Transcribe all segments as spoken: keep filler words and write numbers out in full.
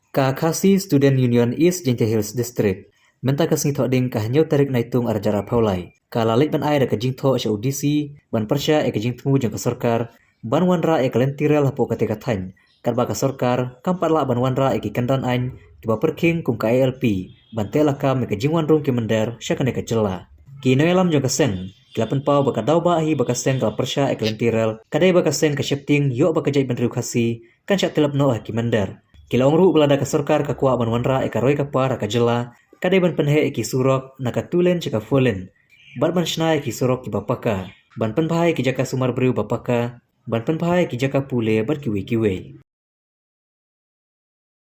Ka Khasi Student Union East Jaintia Hills District mynta ka sngi Thohdieng ka hynñiew tarik Naitung arhajar arphew lai ka la leit ban ai da ka jingthoh sha u D C ban pyrshah ïa ka jingthmu jong ka sorkar ban wanrah ïa ka lynti rel hapoh katei ka thaiñ, katba ka sorkar kam pat lah ban wanrah ïa ki kyndon aiñ kiba pyrkhing kum ka I L P ban teh lakam ïa ka jingwan rung ki mynder sha kane ka jylla. Ki nongïalam jong ka seng ki la pynpaw ba ka daw ba hi ba ka seng ka la pyrshah ïa ka lynti rel ka dei ba ka seng ka sheptieng ïoh ba ka jaitbynriew Khasi kan shah tylep noh ha ki mynder. Ki la ong ruh ba lada ka sorkar ka kwah ban wanrah ïa ka roi ka par ha ka jylla ka dei ban pynheh ïa ki surok na ka two lane sha ka four lane bad ban shna ïa ki surok kiba paka, ban pynbha ïa ki jaka sumar briew ba paka, ban pynbha ïa ki jaka pule bad kiwei kiwei.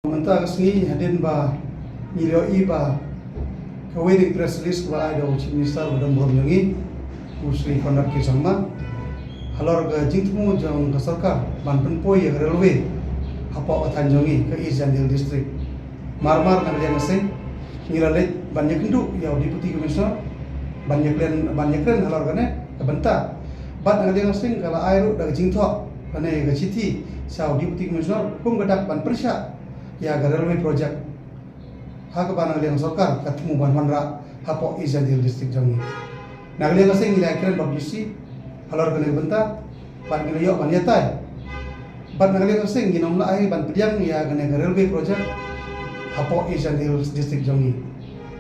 Mynta ka sngi hadien ba ngi ïohi ba kawei na ki press release kaba ai da u Chief Minister ba don burom jong ngi, u Shri Conrad K Sangma, halor ka jingthmu jong ka sorkar ban pynpoi ïa ka railway hapoh ka thaiñ jong ngi ka East Jaintia Hills District. Mar mar na ka liang ka seng ngi la leit ban ïakynduh ïa u Deputy Commissioner ban ïakren, ban ïakren halor kane ka bynta. Bad na ka liang ka seng ka la ai ruh da ka jingthoh kane ka shithi sha u Deputy Commissioner kum ka dak ban pyrshah ïa ka railway project ha kaba na ka liang sorkar ka thmu ban wanrah hapoh East Jaintia Hills District jong ngi. Na ka liang ka seng ngi la ïakren bad u D C halor kane ka bynta bad ngi la ïoh ban ïatai. Bad na ka liang ka seng ngin ym lah hi ban pdiang ïa kane ka railway project hapoh East Jaintia Hills District jong ngi.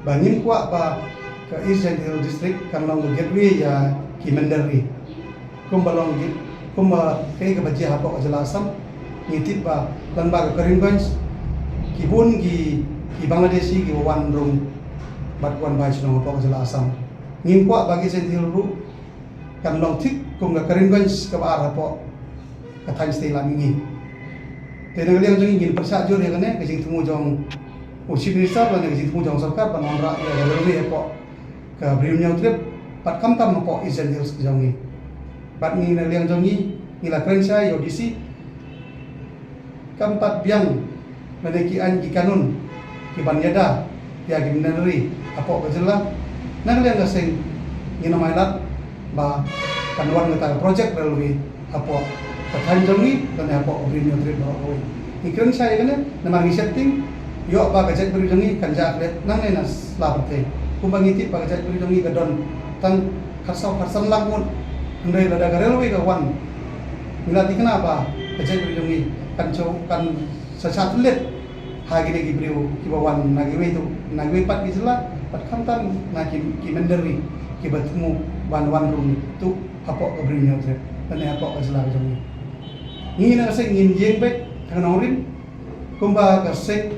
Ba ngim kwah ba ka East Jaintia Hills District kan long ka gateway ïa ki mynder ri. Kumba long ki, kumba kaei kaba jia hapoh ka jylla Assam, ngi tip ba lyngba ka Karimganj ki bun ki, ki Bangladeshi kiba wan rung bad wan bai shnong hapoh ka jylla Assam. Ngim kwah ba ka East Jaintia Hills ruh kan long thik kum ka Karimganj kaba ar hapoh ka thaiñ shatei lam mihngi. Te na ka liang jong ngi ngin pyrshah jur ïa kane ka jingthmu jong u Chief Minister lane ka jingthmu jong sorkar ban wanrah ïa ka railway hapoh ka Bri Hynñiewtrep bad khamtam hapoh East Jaintia Hills jong ngi. Bad ngi na ka liang jong ngi ngi la kren shai ïa u D C kam pat biang lane ki aiñ ki kanun ki ban ïada ïa ki mynder ri hapoh ka jylla. Na ka liang ka seng ngin ym ailad ba kan wan kata ka project railway hapoh ka thaiñ jong ngi lane hapoh ka Bri Hynñiewtrep baroh kawei. Ngi kren shai ïa kane namar ngi sheptieng ïoh ba ka jaitbynriew jong ngi kan jah klet nangne na sla pyrthei. Kumba ngi tip ba ka jaitbynriew jong ngi ka don tang khatsaw khatsan lak ngut. Hynrei lada ka railway ka wan ngi la thikna ba ka jaitbynriew jong ngi kan shu kan sa shah thylliej ha kine ki briew kiba wan na kiwei tu, na kiwei pat ki jylla bad khamtam na ki, ki mynder ri kiba thmu ban wan rung tu hapoh ka Bri Hynñiewtrep lane hapoh ka jylla ka jong ngi. Ngi na ka seng ngin ïeng beit ha ka nongrim kumba ka seng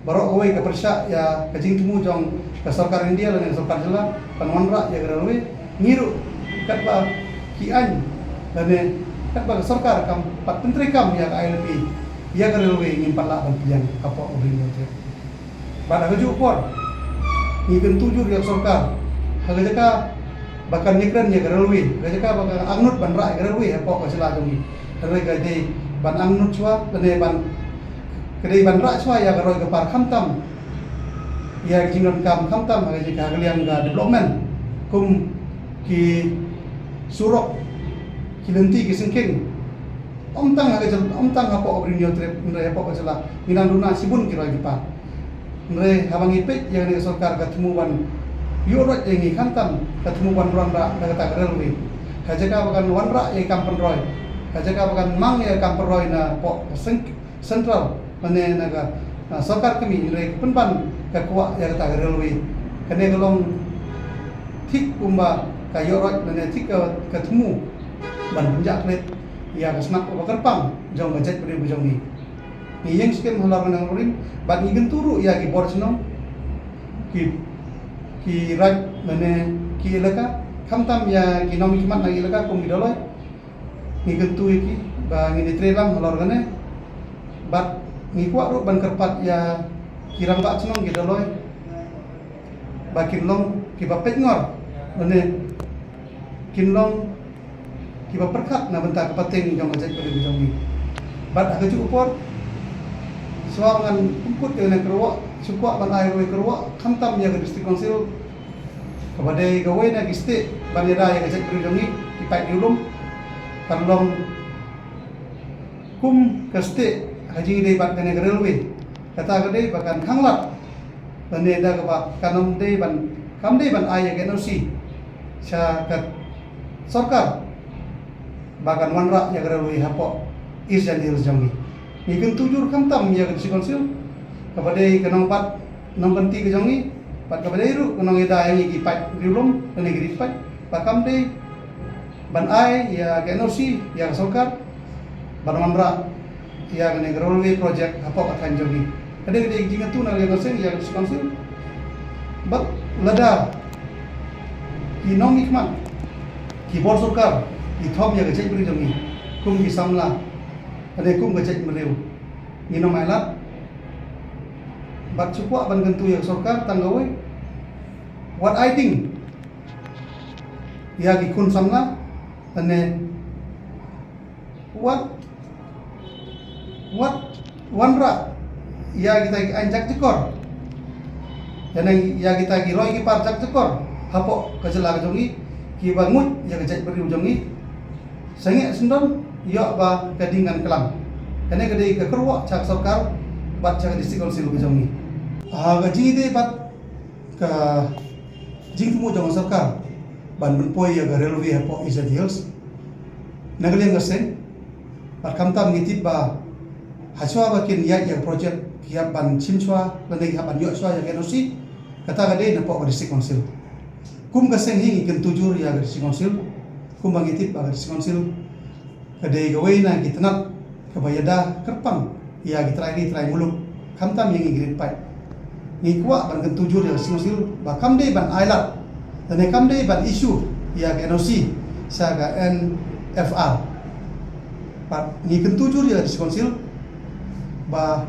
baroh kawei ka pyrshah ïa ka jingthmu jong ka sorkar India lane ka sorkar jylla ban wanrah ïa ka railway. Ngi ruh katba ki aiñ lane katba ka sorkar kam pat pyntreikam ïa ka I L P ïa ka railway ngim pat lah ban pdiang hapoh ka Bri Hynñiewtrep. Bad ha kajuh por ngi kyntu jur ïa ka sorkar ha ka jaka ba kan ïakren ïa ka railway, ha ka jaka ba ka angnud ban rah ïa ka railway hapoh ka jylla jong ngi. Hynrei ka dei ban angnud shuwa lane ban, ka dei ban rah shuwa ïa ka roi ka par khamtam ïa ka jingdonkam khamtam ha ka jaka ha ka liang ka development kum ki surok, ki lynti, ki syngkien. Ym tang ha ka jylla, ym tang hapoh ka Bri Hynñiewtrep hynrei hapoh ka jylla ngi nang duna shibun ki roi ki par. Hynrei haba ngi peit ïa kane ka sorkar ka thmu ban ïuh roit ïa ngi khamtam ka thmu ban wanrah da kata ka railway. Ha jaka ba kan wanrah ïa ka kam pynroi, ha jaka ba kan mang ïa ka kam pynroi napoh ka seng-, central lane na ka, ah, sorkar kmie, hynrei ka pynban ka kwah ïa kata ka railway. Kane ka long thik kumba ka ïuh roit lane thik ka, ka thmu ban pynjah klet ïa ka shnat kaba kyrpang jong ka jaitbynriew ka jong ngi. Ngi ïeng skhem halor kane ka nongrim bad ngi kyntu ruh ïa ki bor shnong, ki, ki raid lane ki elaka, khamtam ïa ki nongmihkhmat na ki elaka kum ki Dolloi. Ngi kyntu ïa ki ba ngin ïatrei lang halor kane bad ngi kwah ruh ban kyrpad ïa ki rangbah shnong ki Dolloi ba kin long kiba peitngor lane kin long kiba pyrkhat na bynta ka pateng jong ka jaitbynriew jong ngi. Bad ha kajuh ka por shuwa ba ngan pynkut ïa kane ka kyrwoh, shu kwah ban ai kawei ka kyrwoh khamtam ïa ka District Council kaba dei kawei na ki stieh ban ïada ïa ka jaitbynriew jong ngi, ki paidriewlum, kan long kum ka stieh ha Ka jingïadei bad kane ka railway, kata ka dei ba kan khanglad, lane da kaba kan ym dei ban, kam dei ban ai ïa ka N O C sha ka sorkar ba kan wanrah ïa ka railway hapoh East Jaintia Hills jong ngi. Ngi kyntu jur khamtam ïa ka District Council, kaba dei ka nongbat nongkynti ka jong ngi, bad kaba dei ruh ka nongïada ïa ngi ki paid riewlum lane ki rit paid, ba kam dei ban ai ïa ka N O C ïa ka sorkar ban wanrah ïa kane ka railway project hapoh ka thaiñ jong ngi. Ka dei, ka dei ka jingïathuh na ka liang ka seng ïa ka District Council. Bad lada ki nongmihkhmat, ki bor sorkar, ki thom ïa ka jaitbynriew jong ngi kum ki samla, ka dei kum ka jaitbynriew, ngin ym ailad. Bad shu kwah ban kyntu ïa ka sorkar tang kawei, wat ai ding ïa ki khun samla, lane wat, wat wanrah ïa kita ki aiñ jakjakor, lane ïa kita ki roi ki par jakjakor hapoh ka jylla ka jong ngi, kiba nguid ïa ka jaitbynriew jong ngi. Sangeh syndon ïoh ba ka ding kan klam. Kane ka dei ka kyrwoh sha ka sorkar bad sha ka District Council ka jong ngi. Ah, ka jingïadei bad ka jingthmu jong ka sorkar ban pynpoi ïa ka railway hapoh East Jaintia Hills, na ka liang ka seng, bad khamtam ngi tip ba hashwa ba kin ïaid ïa ka project, ki hap ban shim shuwa lane ki hap ban ïoh shuwa ïa ka N O C. Kata ka dei napoh ka District Council. Kum ka seng hi ngi kyntu jur ïa ka District Council, kumba ngi tip ba ka District Council ka dei kawei na ki tnat kaba ïada kyrpang ïa ki trai ri trai muluk, khamtam ïa ngi ki rit paid. Ngi kwah ban kyntu jur ïa ka District Council ba kam dei ban ailad, lane kam dei ban issue ïa ka N O C sha ka N F R. Bad ngi kyntu jur ïa ka District Council ba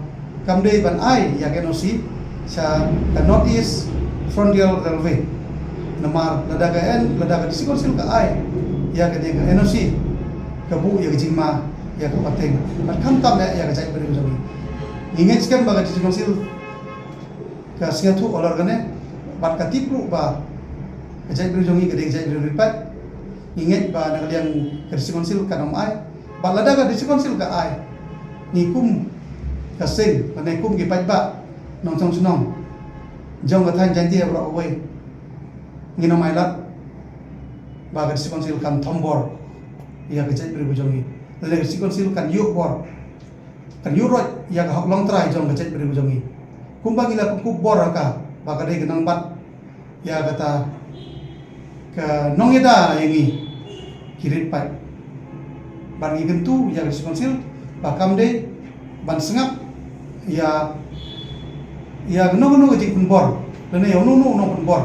kam dei ban ai ïa ka N O C sha ka North East Frontier Railway. Namar lada ka N, lada ka District Council ka ai ïa kane ka N O C, ka buh ïa ka jingma ïa ka pateng, bad khamtam eh ïa ka jaitbynriew jong ngi. Ngi ngeit skhem ba ka District Council ka sngewthuh halor kane, bad ka tip ruh ba ka jaitbynriew jong ngi ka dei ka jaitbynriew rit paid. Ngi ngeit ba na ka liang ka District Council kan ym ai. Bad lada ka District Council ka ai, ngi kum ka seng, lane kum ki paidbah nongshong shnong jong ka thaiñ Jaintia baroh kawei, ngin ym ailad ba ka District Council kan thombor ïa ka jaitbynriew jong ngi, lane ka District Council kan ïuh bor, kan ïuh roit ïa ka hok longtrai jong ka jaitbynriew jong ngi. Kumba ngi la pynkup bor ha ka ba ka dei ka nongbat ïa kata ka nongïada ïa ngi ki rit paid. Bad ngi kyntu ïa ka District Council ba kam dei ban sngap ïa, ïa kano kano ka jingpynbor, lane ïa uno uno u nongpynbor,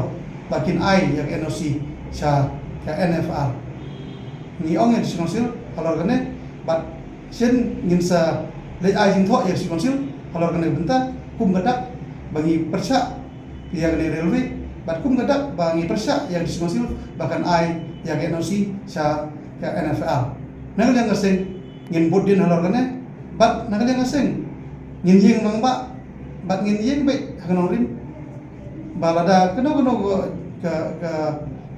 ba kin ai ïa ka N O C sha ka N F R. Ngi ong ïa ka District Council halor kane, bad shen ngin sa leit ai jingthoh ïa ka District Council halor kane ka bynta, kum ka dak ba ngi pyrshah ïa kane ka railway, bad kum ka dak ba ngi pyrshah ïa ka District Council ba kan ai ïa ka N O C sha ka N F R. Na ka liang ka seng ngin bud dien halor kane, bad na ka liang ka seng ngin ïeng mangbah, bad ngin ïeng beit ha ka nongrim, ba lada kano kano ka, ka, ka,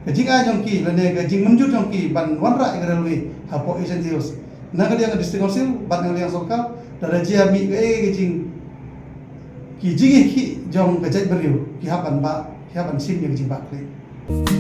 ka jingai jong ki, lane ka jingmynjur jong ki ban wanrah ïa ka railway hapoh East Jaintia Hills, na ka liang ka District Council bad na ka liang sorkar, lada jia mih kaei ka jing, ki jingïakhih jong ka jaitbynriew, ki hap ban bah, ki hap ban shim ïa ka jingbah khlieh.